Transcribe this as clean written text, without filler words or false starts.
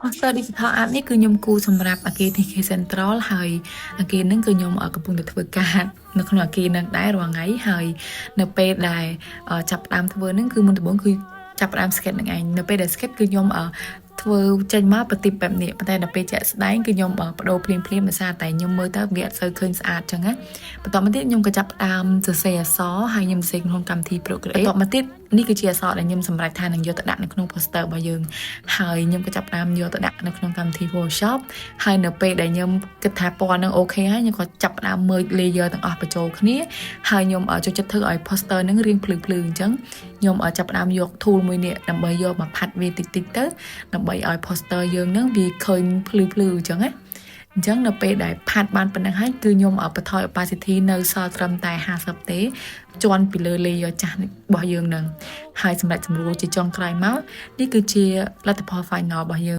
Poster Digital Art នេះគឺខ្ញុំគូរសម្រាប់អគារ TK Central ហើយអគារហ្នឹងគឺខ្ញុំកំពុងតែធ្វើការនៅក្នុងអគារហ្នឹងដែររាល់ថ្ងៃហើយនៅពេលដែលចាប់ផ្ដើមធ្វើហ្នឹងគឺមុនដំបូងគឺចាប់ផ្ដើម sketch ហ្នឹងឯងនៅពេលដែល sketch គឺខ្ញុំធ្វើចេញមកប្រទីបបែបនេះប៉ុន្តែដល់ពេលជាក់ស្ដែងគឺខ្ញុំបដូរភ្លាមភ្លាមដោយសារតែខ្ញុំមើលទៅវាអត់សូវឃើញស្អាតចឹងណាបន្តមកទៀតខ្ញុំក៏ចាប់ផ្ដើមសរសេរអក្សរហើយខ្ញុំសរសេរក្នុងកម្មវិធី Procreate បន្តមកទៀតនេះគឺជាអក្សរដែលខ្ញុំសម្រេចថានឹងយកទៅដាក់នៅក្នុង poster របស់យើងហើយខ្ញុំក៏ចាប់ផ្ដើមយកទៅដាក់នៅក្នុងកម្មវិធី Photoshop ហើយនៅពេលដែលខ្ញុំគិតថាពណ៌នឹង OK ហើយខ្ញុំក៏ចាប់ផ្ដើម merge layer ទាំងអស់បញ្ចូលគ្នាហើយខ្ញុំចូលចិត្តធ្វើឲ្យ poster នឹងរៀងភ្លឺភ្លឺអញ្ចឹងខ្ញុំចាប់ផ្ដើមយក tool មួយនេះដើម្បីយកមកផាត់វាតិចតិចទៅដើម្បីឲ្យ poster យើងនឹងវាឃើញភ្លឺភ្លឺអញ្ចឹងណាអញ្ចឹងនៅពេលដែលផាត់បានប៉ុណ្ណឹងហើយគឺខ្ញុំបន្ថយ opacity នៅសល់ត្រឹមតែ50ទេជាន់ពីលើ layer ចាស់របស់យើងនឹងហើយសម្រាប់សម្រួលជាចុងក្រោយមកនេះគឺជាលទ្ធផល final របស់យើង។